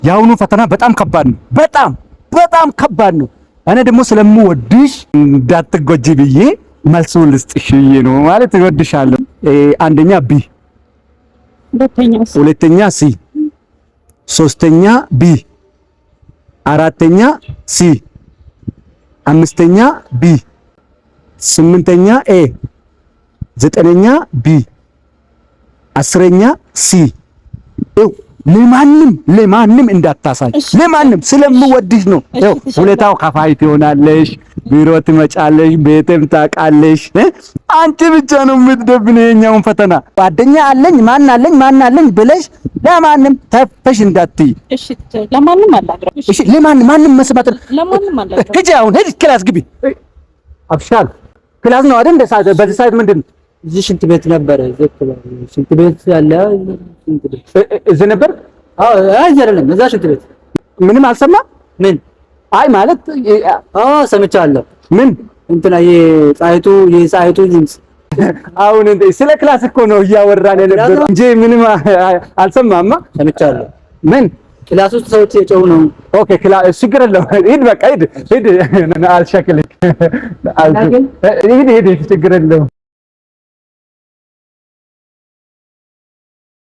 የአሁኑ ፈተና በጣም ከባድ ነው። በጣም በጣም ከባድ ነው። እኔ ደግሞ ስለምወድሽ እንዳትጎጂ ብዬ መልሱን ልስጥሽ ብዬ ነው። ማለት እወድሻለሁ። አንደኛ B፣ ሁለተኛስ? ሁለተኛ C፣ ሶስተኛ B፣ አራተኛ C፣ አምስተኛ B፣ ስምንተኛ A፣ ዘጠነኛ B፣ 10ኛ C። ይኸው ለማንም ለማንም እንዳታሳይ፣ ለማንም፣ ስለምወድሽ ነው። ይኸው ሁለታው ከፋይ ትሆናለሽ፣ ቢሮ ትመጫለሽ፣ ቤትም ታውቃለሽ። አንቺ ብቻ ነው የምትደብን የኛውን ፈተና። ጓደኛ አለኝ፣ ማን አለኝ፣ ማን አለኝ ብለሽ ለማንም ተፈሽ እንዳትይ። እሺ፣ ለማንም አላግረም። እሺ፣ ለማንም፣ ማንም መስማት ለማንም አላግረም። ሂጂ፣ አሁን ሂጂ፣ class ግቢ። አብሻል class ነው አይደል? በዚህ ሰዓት ምንድን ነው? እዚህ ሽንት ቤት ነበረ። እዚህ ሽንት ቤት ያለ ሽንት ቤት። እዚህ ነበር? አዎ፣ እዚህ አይደለም፣ እዛ ሽንት ቤት። ምንም አልሰማም። ምን? አይ ማለት አዎ፣ ሰምቻለሁ። ምን? እንትና የፀሐይቱ ድምጽ። አሁን እንደ ስለ class እኮ ነው እያወራን የነበረው እንጂ ምንም አልሰማማ። ሰምቻለሁ። ምን? Class ውስጥ ሰዎች የጮሁ ነው። Okay፣ class ችግር የለውም። ሂድ፣ በቃ ሂድ ሂድ። አልሸክልክ፣ ሂድ ሂድ፣ ችግር የለውም።